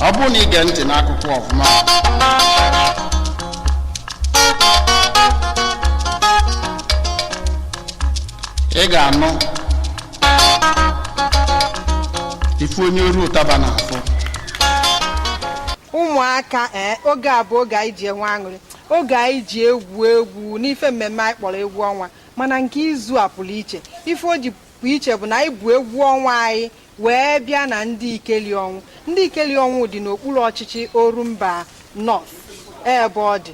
Ọ bụrụ na ige ntị n'akụkọ ọfụma, ị ga-anụ ife onye oru ụtaba na-afụ. Ụmụaka, ee, oge a bụ oge anyị ji enwe aṅụrị, oge anyị ji egwu egwu n'ife mmemme anyị kpọrọ egwu ọnwa. Mana nke izu a pụrụ iche. Ife o ji pụ iche bụ na anyị bụ egwu ọnwa anyị wee bịa na ndị Ikeli Ọnwụ. Ndị Ikeli Ọnwụ dị n'okpuru ọchịchị Orumba North, ebe ọ dị.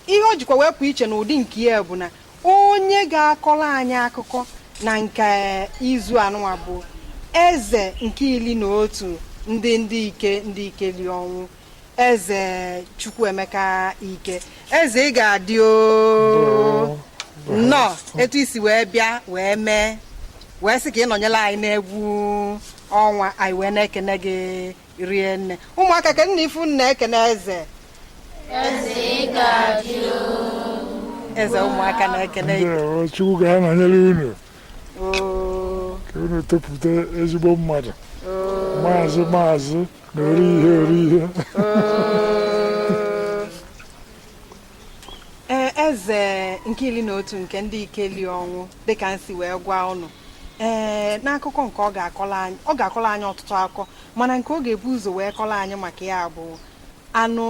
Ihe o jikwa wee pụ iche n'ụdị nke ya bụ na onye ga-akọrọ anyị akụkọ na nke izu anụnwa bụ eze nke 11 ndị ike ndị Ikeli Ọnwụ, Eze Chukwuemeka Ike. Eze, ị ga-adị o nnọọ. Etu isi wee bịa wee mee wee sị ka ị nọnyere anyị n'egwu ọnwa anyị, wee na-ekene gị rie nne. Ụmụaka, ke nna ifu nna ekene eze. Eze, ụmụaka na-ekene gị. Ndewo, Chukwu ga-anọnyere unu. Oo. Ka unu topụta ezigbo mmadụ. Oo. Maazị, maazị na ori ihe ori ihe. Oo. Ee, eze nke 11 nke ndị Ikeli Ọnwụ, dịka m si wee gwa unu, ee, n'akụkọ nke ọ ga-akọrọ anyị, ọ ga-akọrọ anyị ọtụtụ akụkọ, mana nke ọ ga-ebu ụzọ wee kọrọ anyị maka ya bụ anụ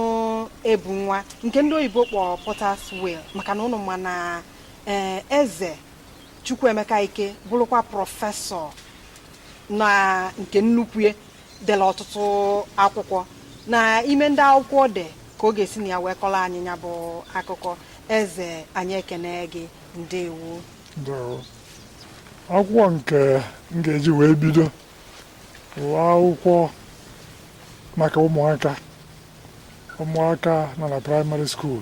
ebu nwa, nke ndị oyibo kpọrọ Potter's Wheel, maka na ụnụ ma na ee, Eze Chukwuemeka Ike bụrụkwa prọfesọ na nke nnukwu dere ọtụtụ akwụkwọ. Na ime ndị akwụkwọ dị ka ọ ga-esi na ya wee kọrọ anyị ya bụ akụkọ. Eze, anyị ekene gị, ndewo. Ndewo. Akwụkwọ nke m ga-eji wee bido bụ akwụkwọ maka ụmụaka, ụmụaka nọ na primary school,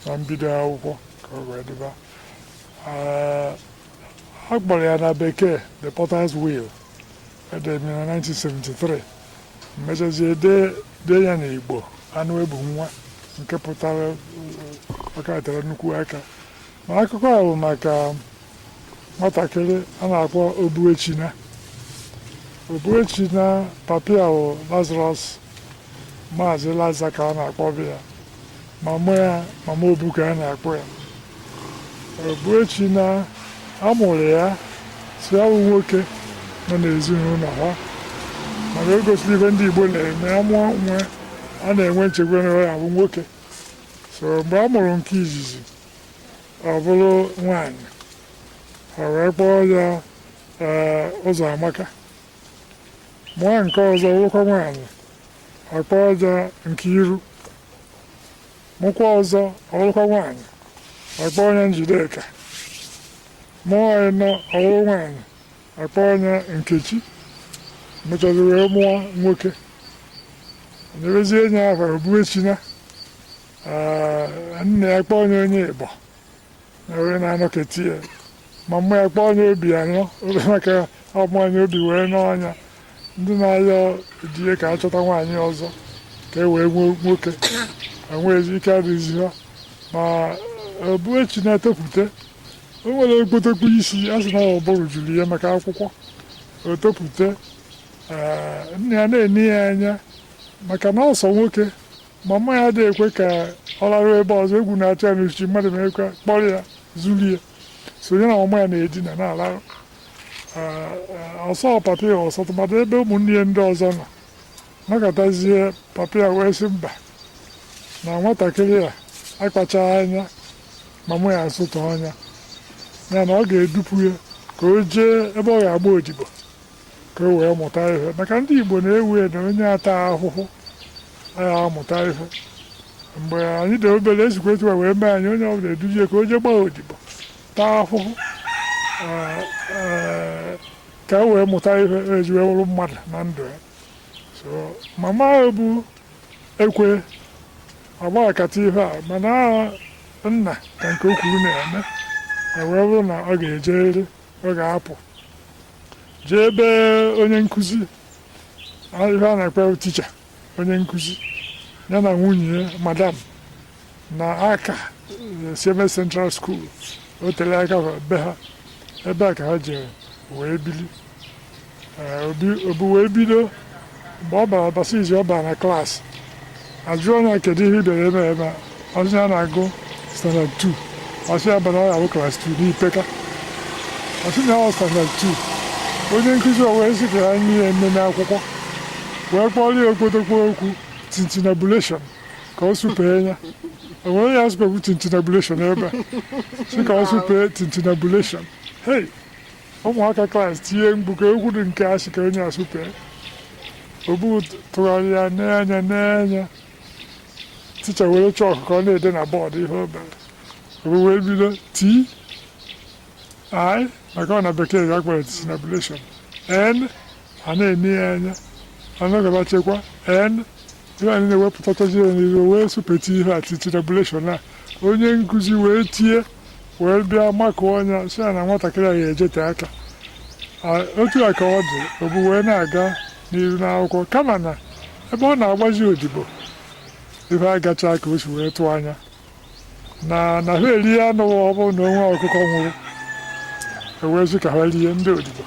na mbido akwụkwọ ka o wee dịba. A kpọrọ ya na bekee The Potter's Wheel. Edere m ya na 1973, mechazie dee ya n'Igbo, Anụ Ebu Nwa, nke pụtara ọka tere nnukwu aka. Ma akụkọ a bụ maka nwatakịrị a na-akpọ Obuechina. Obuechina, papa ya bụ Lazarus, Maazị Laza ka a na-akpọ ya. Mama ya, Mama Obu ka a na-akpọ ya. Obuechina, amụrụ ya si awụ nwoke nọ n'ezinụlọ ha, mana o gosiri ife ndị Igbo na-eme: amụọ nwa, a na-enwe nchekwa na ya bụ nwoke. So mgbe a mụrụ nke izizi, ọ bụrụ nwaanyị, ọ wee kpọọ ya ee Ụzọ Amaka. Mụọ nke ọzọ, wụrụkwa nwaanyị, ọ kpọọ ya Nkiru. Mụkwa ọzọ, ọ bụrụkwa nwaanyị, ọ kpọọ ya Njideka. Mụọ ịnọ, ọ bụrụ nwaanyị, ọ kpọọ ya Nkechi. Mechazi wee mụọ nwoke, nyebezie ya afa Obuechina. Ee, nna ya kpọọ ya onye Igbo na wee na-anọketi ya. Mama ya kpọọ ya obi anọ maka ọmụ anya obi wee n'ọnya ndị na-ayọ di ya ka a chọta nwaanyị ọzọ ka e wee nwee nwoke, enweghị ike adịghịzi ha. Ma Obuechi na-etopụta, o nwere okpotokpo isi, a sị na ụbụrụ juru ya maka akwụkwọ. O topụta, ee, nna ya na-ene ya anya maka na ọsọ nwoke. Mama ya adịghị ekwe ka ọ larụ ebe ọzọ, egwu na-atụ ya n'uchi mmadụ ma ekwe kpọrọ ya zuru ya. So ya na mama ya na-edina na-alarụ. Ọsọ papa ya ọsọ tụmadụ ebe ụmụnne ya ndị ọzọ nọ nọkọtazie. Papa ya wee sị mba, na nwatakịrị a akpachaghị anya, mama ya asụtọ ọnya ya, na ọ ga-edupụ ya ka o jee ebe ọ ga-agba odibo ka o wee mụta ihe, maka ndị Igbo na-ewu na onye ata ahụhụ ya amụta ihe. Mgbe anyị dị obere, esikwa etu a wee mee anyị: onye ọbụla eduje ka o jee gbaa odibo, taa ahụhụ, ka o wee mụta ihe eji wee wụrụ mmadụ na ndụ ya. So mama ya bụ ekwe agbakata ihe a, mana nna ka nke o kwuru na-eme. E wee bụrụ na ọ ga-ejerịrị, ọ ga-apụ jee ebe onye nkụzi, ihe a na-akpọ teacher, onye nkụzi, ya na nwunye ya, madam, na aka Sieme Central School. O tere aka be ha, ebe a ka ha jere wee bili. Obi wee bido Mgbe ọ bara basizi, ọ bara na klaasị, ajụọ ya, "Kedu ihe ị bịara ebe ebe a?" Ọ sị ya na-agụ standard 2. Ọ sị ya bara ọ ya bụ class 2 n'ipeka. Ọ sị na ọ standard 2. Onye nkụzi o wee sị ka ya nye ya nne akwụkwọ, wee kpọrọ ya okpotokpo okwu tintinabulation ka ọ supee ya. O nwere ya supekwu tintinabulation ebe a, sị ka ọ supee tintinabulation. Hey, ụmụaka klaasị tinye mkpu ka egwu dị nke a sị ka onye asụpee. Obu tụgharịa n'anya n'anya ticha, were chalk ka ọ na-ede na bọọdụ ihe o mere. Obu wee bido t i, maka ọ na bekee ga akpọrọ tintinabulation. N a na-ene ya anya, anọgaba chekwa n ihe anyị na-ewepụtachazi ya n'iru, wee supeti ihe a tintinabulation a. Onye nkụzi wee tie, wee bịa makụọ ọnya, sị ya na nwatakịrị a ga-ejete aka. Otu a ka ọ dị. Obu wee na-aga n'iru n'akwụkwọ, kama na ebe ọ na-agbazi odibo, ife agacha ka o si wee tụọ anya na ha erie anụ. Ọ bụrụ na onwe ọkụkọ nwụrụ, ewee sị ka ha rie ndị odibo.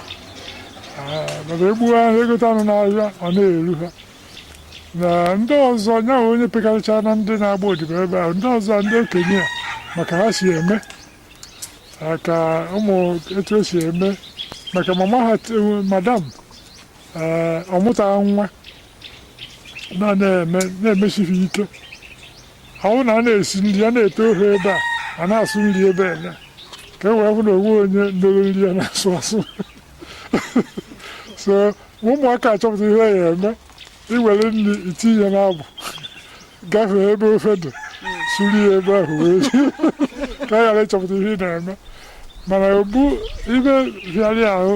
Mana egbuo ahụ, egote anụ n'ahịa, ọ na-eru ha na ndị ọzọ. Nya onye pekarịcha na ndị na-agba odibo ebe ahụ, ndị ọzọ, ndị okenye a, maka ha si eme ka ụmụ etu esi eme maka mama ha, madam, ee, ọ mụtaghị nwa na na-eme na-emesighị ike. Ọ na a na-esi nri, a na-ete ofe ebe a, a na-asụ nri ebe a ka e wee hụ na onwe onye nere nri a na-asụ asụ. So ụmụaka achọpụta ihe ya eme, iwere nri itinye n'abụ, gafee ebe ofe dị, suri ya ebe ahụ wee rie, ka a ghara ịchọpụta ihe ị na-eme. Mana obu ibe hịarị ahụ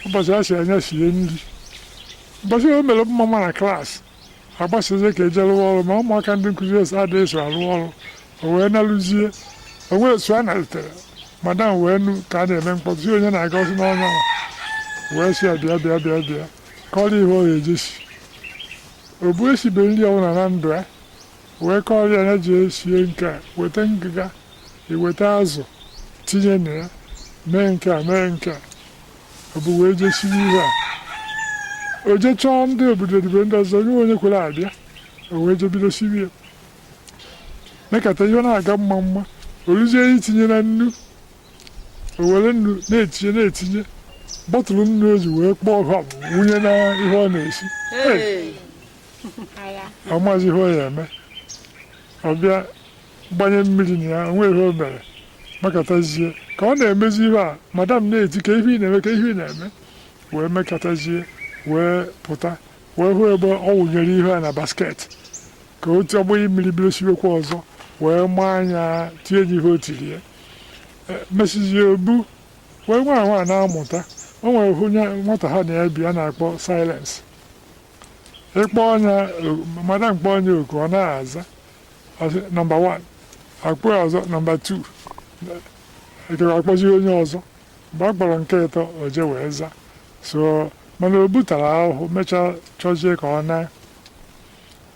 ụbọchị a si anya sie nri, ụbọchị o mere mma mma na klaasị, agbasazie ka eje rụọ ọrụ, ma ụmụaka ndị nkụzi esi adịghị eso arụ ọrụ. O wee narụzie onwe otu a nalitere. Madam wee nụ ka a na-eme mkpọtụ, si onye na-aga ọsị n'ọnya nwa, wee sị ya, "Bịa, bịa, bịa, bịa." Kọrọ ihe ọ ga-eje si. Obu esibe nri ọbụla na ndụ ya, wee kọrọ ya ya ji esie nke a, weta ngịga, iweta azụ tinye na ya, mee nke a, mee nke a. Obu wee jee siwe ihe a. O jee chọọ ndị obodo odibo ndị ọzọ, onye onye kwere abịa. O wee jee bido siwe ya, mekata ihe na-aga mma mma. O ruzie itinye na nnu, o were nnu na-etinye, na-etinye, bọtụlụ nnu o ji wee kpọọ họm wunye na ihe ọ na-esi. Hey! Ọ maazị ihe ọ ya eme. Ọ bịa gbanye mmiri na ya, onwe ihe o mere, makatazie ka ọ na-emezi ihe a. Madam na-eti, "Ka ihe ị na-eme, ka ihe ị na-eme!" Wee mekatazie, wee pụta, wee hụ ebe ọ wụnyere ihe a na basket, ka o ọgbanye mmiri, bido siwekwa ọzọ, wee maa anya tinye ya ihe o tiri ya. Mesizie obu wee nwa nwa na-amụta. O nwere onye nwata ha na-ebi a na-akpọ Silence. Ịkpọ ọnya, madam kpọọ onye oku, ọ na-aza. Ọ sị, "Number 1." Akpọ ya ọzọ, "Number 2." Ekere akpọzi onye ọzọ. Mgbe a kpọrọ nke ịtọ, o je wee za. So mana o butara ahụhụ, mechaa chọzie ka ọ na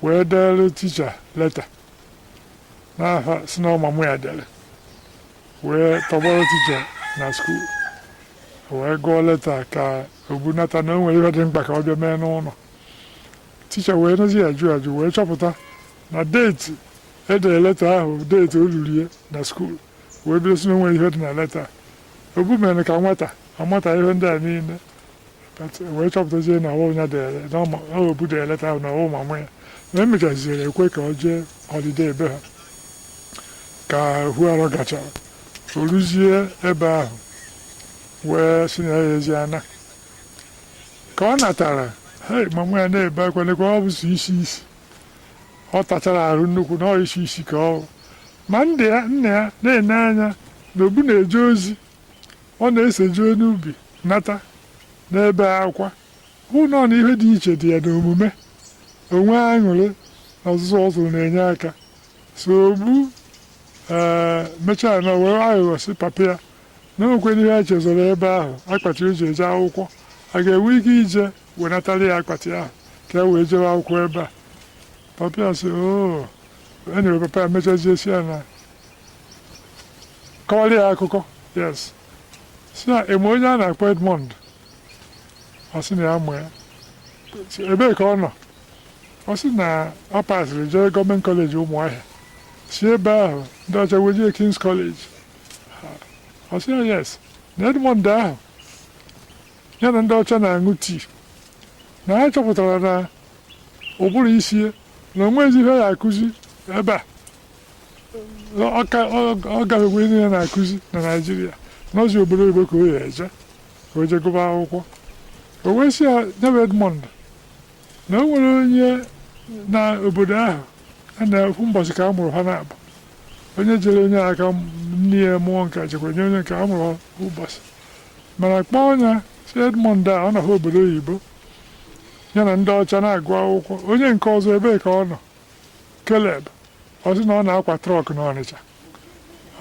wee dere ticha leta n'afa si na ọmamụ ya dere, wee tọgbọrọ ticha na school, wee gụọ leta ka o bunata na o nwere ihe dị mkpa ka ọ bịa mee n'ụlọ. Ticha wee nezi ya ajụ ajụ, wee chọpụta na date edere leta ahụ, date o ruru ya na school, wee bido si na o nwere ihe dị na leta. Obu mere ka nwata amata ihe ndị a niile. But wee chọpụtazie na ọwụ ya dere, na ọ obu dere leta ahụ, na ọwụ mama ya. Na emechaziere ekwe ka ọ jee holiday ebe ha ka hu arọ gachara. O ruzie ebe ahụ, wee sị na ya ezi ana ka ọ natara. Hei, mama ya na-ebe akwa, lekwa ọ bụ sọ isi isi ọ tachara arụ nnukwu na ọ isi isi ka ọ ma ndị ya nna ya na-ene anya na obu na-eje ozi, ọ na-eseje n'ubi nata n'ebe akwa, hụ na ọ na ihe dị iche dị ya n'omume onwe. Aṅụrị na ọzụzụ ọ zụrụ na-enye aka. So ogbu ee mechaa na were aghụghọ si papa ya na o nwekwara ihe a chezọrọ ebe ahụ, akpati o ji eje akwụkwọ, a ga-enwe ike ije wenatara ya akpati ahụ ka e wee jewe akwụkwọ ebe a. Papa ya sị oo. Enyewe papa ya mechazie, si ya na kọwara ya akụkọ, yes, si ya eme onye a na-akpọ Edmond. Ọ sị na ya mụ ya. Sị, ebee ka ọ nọ? Ọ sị na ọ pasịrị jee Government College Ụmụahịa, si ebe ahụ ndị ọcha wee jee King's College. Ọ sị ya yes, na Edmond ahụ ya na ndị ọcha na-aṅụ tii, na ha chọpụtara na ụbụrụ isi ya na onwezi ihe ya akụzi ebe a. Ọ gafekwa ihe ya na-akụzi na Naịjirịa, n'ọzi obodo oyibo ka o ya eje, ka o jee gụba akwụkwọ. O wee sị ya nyebe Edmond na o nwere onye na obodo ahụ a na-ekwu mbọchị ka a mụrụ ha na-abụ onye jere onye aka nne ya mụọ nke jekwa nye onye nke a mụrụ ha ụbọchị, mana kpọọ ya si Edmond a ọ nọ ha obodo oyibo ya na ndị ọcha na-agụ akwụkwọ, onye nke ọzọ ebee ka ọ nọ? Caleb. Ọ sị na ọ na-akwa truck n'Ọnịcha.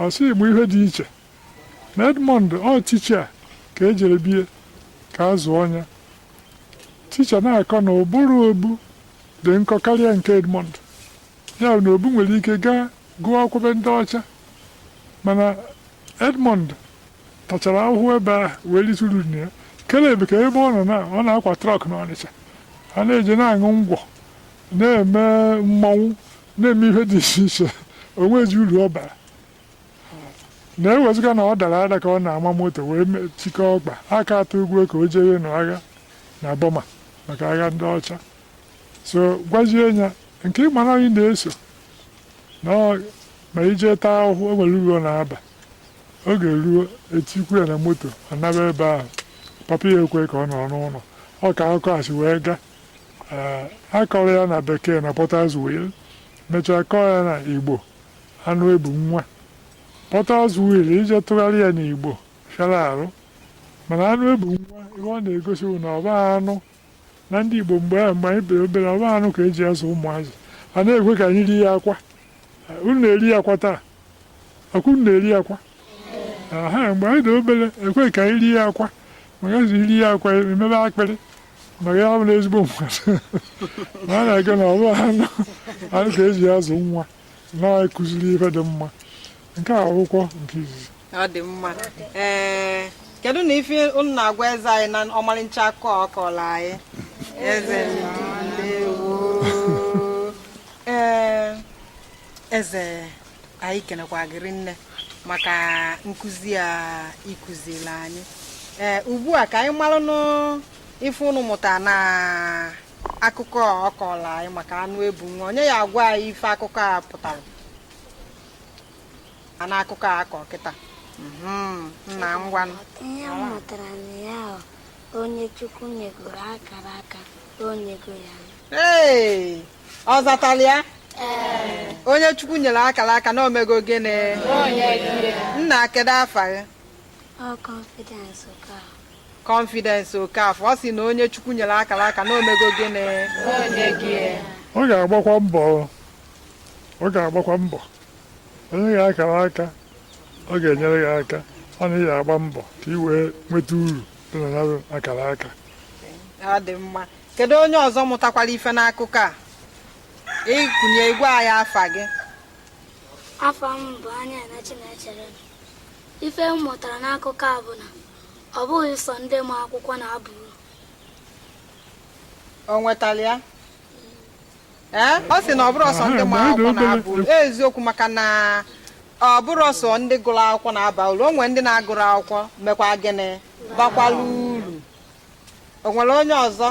Ọ sị mgbe ihe dị iche na Edmond ọ teacher ka ejere bie ka a zụọ ya, teacher na-akọ na ụbụrụ obu dị nkọ karịa nke Edmond. Ya bụ na obu nwere ike gaa gụọ akwụkwọ be ndị ọcha, mana Edmond tachara ahụhụ ebe ahụ wee rite uru na ya. Caleb ka ebe ọ nọ na ọ na-akwa truck n'Ọnịcha, a na-eje na-aṅụ ngwọ, na-eme mmọnwụ, na-eme ihe dị iche iche, o nweghịzi uru ọ bara. Na-ewezụga na ọ dara ada ka ọ na-ama moto wee tikọọ ọkpa aka atụ ugwu ka o jebe n'agha na Bọma maka agha ndị ọcha. So gwazie ya nke ịmara anyị na-eso na ma ije taa ahụhụ, o nwere uru ọ na-aba. Oge ruo, etikwu ya na moto, ọ naba ebe ahụ. Papa ya ekwe ka ọ nọrọ n'ụlọ. Ọ ka akụkọ a si wee gaa. Ee, a kọrọ ya na Bekee na Potter's Wheel, mechaa kọọ ya na Igbo anụ ebu nwa. Potter's Wheel, ije tụgharị ya n'Igbo, fịara arụ, mana anụ ebu nwa, ihe ọ na-egosi bụ na ọba anụ na ndị Igbo mgbe ahụ, mgbe anyị bere obere, ọba anụ ka eji azụ ụmụazị. A na-ekwe ka anyị rie akwa. Unu na-eri akwa taa? Ọkwa unu na-eri akwa? Aha, mgbe anyị dị obere, ekwe ka anyị rie akwa, maka ezi rie akwa emebe akpịrị, maka ya bụ na ezigbo mmadụ ma a na-ege na ọbụ anụ anụ ka eji azụ nwa, na-ekụziri ife dị mma. Nke a akwụkwọ nke izizi. Ọ dị mma. Ee, kedu na ife unu na-agwa eze anyị na ọmarịcha akụkọ ọ kọrọ anyị? Eze, ndewo. Ee, eze anyị, kenekwa gị rinne maka nkụzi a ịkụziri anyị. Ee, ugbu a ka anyị maranụ ife unu mụta na akụkọ ọ kọrọ anyị maka anụ ebu nwa. Onye ya agwa anyị ife akụkọ a pụtara na akụkọ a akọ kịta? Nna, ngwanụ. Ihe m mụtara na ya bụ onye Chukwu nyegoro akara aka, o nyego ya. Ee, ọ zatara ya? Onye Chukwu nyere akara aka na omego gịnị? Nna, kedu afa gị? Ọ Confidence ka. Confidence Okafọ. Ọ sị na onye Chukwu nyere akara aka na omego gịnị? Ọ ga-agbakwa mbọ, ọ ga-agbakwa mbọ. Onye ga-akara aka, ọ ga-enyere gị aka. Ọ na ị ga-agba mbọ ka ị wee nweta uru dị na ya bụ akara aka. Ọ dị mma. Kedu onye ọzọ mụtakwara ife n'akụkọ a? Ịkụnye igwe anyị, afa gị? Afọ m bụ Anya na Chinechere. Ife m mụtara n'akụkọ a bụ na ọ bụghị sọ ndị ma akwụkwọ na-aba uru. O nwetara ya? Ee, ọ sị na ọ bụrụ ọsọ ndị ma akwụkwọ na-aba uru. Eziokwu, maka na ọ bụrụ ọsọ ndị gụrụ akwụkwọ na-aba uru. O nwere ndị na-agụrụ akwụkwọ mekwa gịnị? Bakwala uru. O nwere onye ọzọ?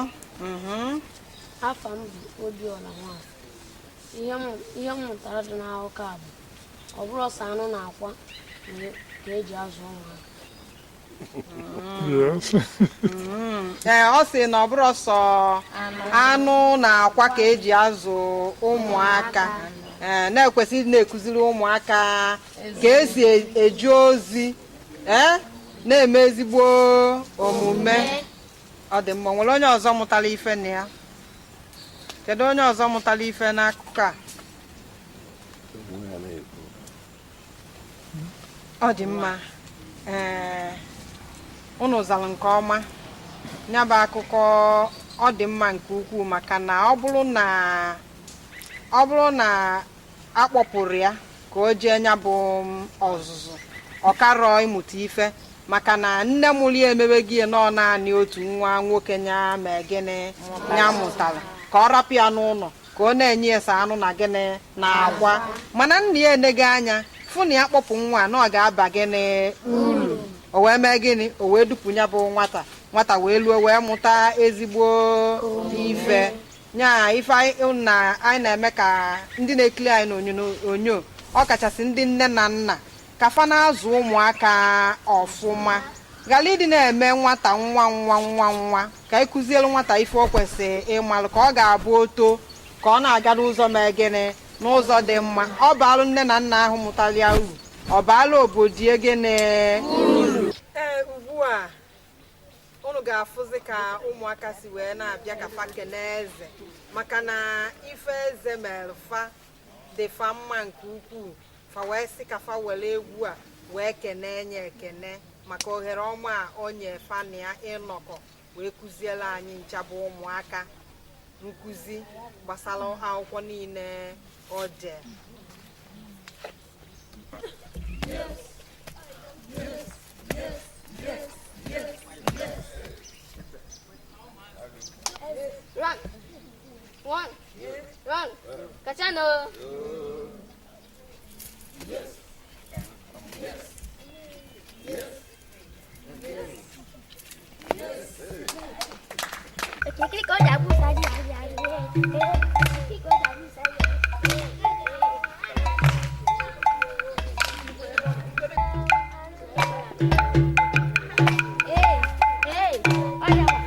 Afa m bụ Obiọra Nwafọ. Ihe m mụtara dị n'akụkọ a bụ ọ bụrụ ọsọ anụ na akwa ka eji azụ ụmụaka. Yes. Ee, ọ sị na ọ bụrụ ọsọ anụ na akwa ka eji azụ ụmụaka. Ee, na-ekwesị ịdị na-ekụziri ụmụaka ka esi eje ozi, ee, na-eme ezigbo omume. Ọ dị mma. Nwere onye ọzọ mụtara ife na ya? Kedu onye ọzọ mụtara ife n'akụkọ a? Ọ dị mma. Ee, unu zara nke ọma. Ya bụ akụkọ ọ dị mma nke ukwuu, maka na ọ bụrụ na akpọpụrụ ya ka o jee ya bụ ọzụzụ, ọ karọ ịmụta ife. Maka na nne mụrụ ya emebeghị ya nọọ naanị otu nwa nwoke nya mee gịnị nya mụtara ka ọ rapụ ya n'ụlọ ka ọ na-enye ya sa anụ na gịnị na akwa. Mana nna ya eneghị anya fụ na ya kpọpụ nwa na ọ ga-aba gịnị uru. O wee mee gịnị, o wee dupu ya bụ nwata. Nwata wee luo wee mụta ezigbo ife. Nya ife anyị na anyị na-eme ka ndị na-ekiri anyị n'onyonyo, ọ kachasị ndị nne na nna, ka fa na-azụ ụmụaka ọfụma, ghara ịdị na-eme nwata nwa nwa nwa nwa, ka ịkụziere nwata ife o kwesịrị ịmalụ, ka ọ ga-abụ oto ka ọ na-aga n'ụzọ mee gịnị, n'ụzọ dị mma. Ọ baalụ nne na nna ahụ mụtara ya uru, ọ baala obodo gịnị uru. Ee, ugbu a unu ga-afụzi ka ụmụaka si wee na-abịa ka fa kene eze, maka na ife eze mere fa dị fa mma nke ukwuu. Fa wee sị ka fa were egwu a wee kene nye ekene maka ohere ọma a o nye fa na ya ịnọkọ wee kụziere anyị ncha bụ ụmụaka nkụzi gbasara akwụkwọ niile o dee. Run. One. Run. Kachano. Hey, hey, olha lá.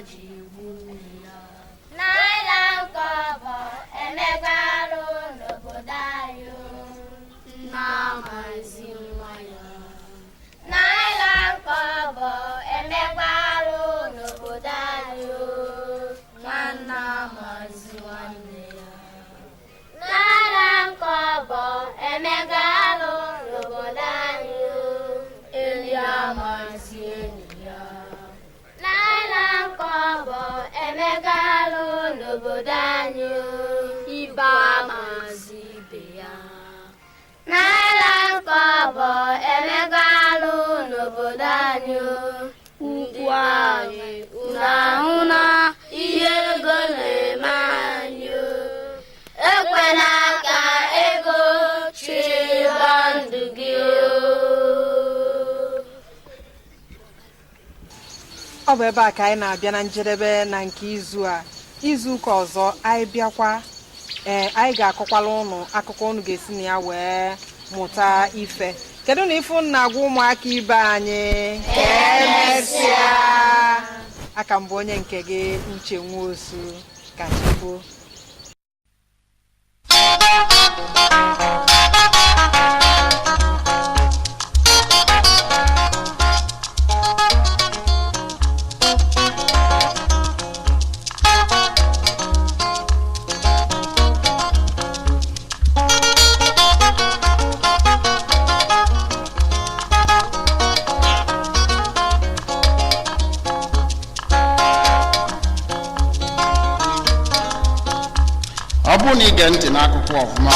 ji egbu nne ya. Naịra nkọbọ emego arụ n'obodo anyị o. Nne amaghịzi nwa ya. Naịra nkọbọ emego arụ n'obodo anyị o. Nwanne amaghịzi nwanne ya. Naịra nkọbọ emego arụ n'obodo anyị o. Enyi amaghịzi enyi ya. Naịra nkọbọ emego arụ n'obodo anyị o. Ibe amaghịzi ibe ya. Naịra nkọbọ emego arụ n'obodo anyị o. Ukwu anyị unu ahụna ihe ego na-eme anyị o. Ekwela ka ego chịba ndụ gị o. Ọ bụ ebe a ka anyị na-abịa na njedebe na nke izu a. Izu ụka ọzọ anyị bịakwa, ee, anyị ga-akọkwala ụnụ akụkọ ụnụ ga-esi na ya wee mụta ife. Kedu na ife ụnụ na-agwa ụmụaka ibe anyị? Ka emesịa. Aka mbụ onye nke gị, Uche Nwosu, ka chukwu. Ọ bụrụ na ige ntị n'akụkọ ọfụma.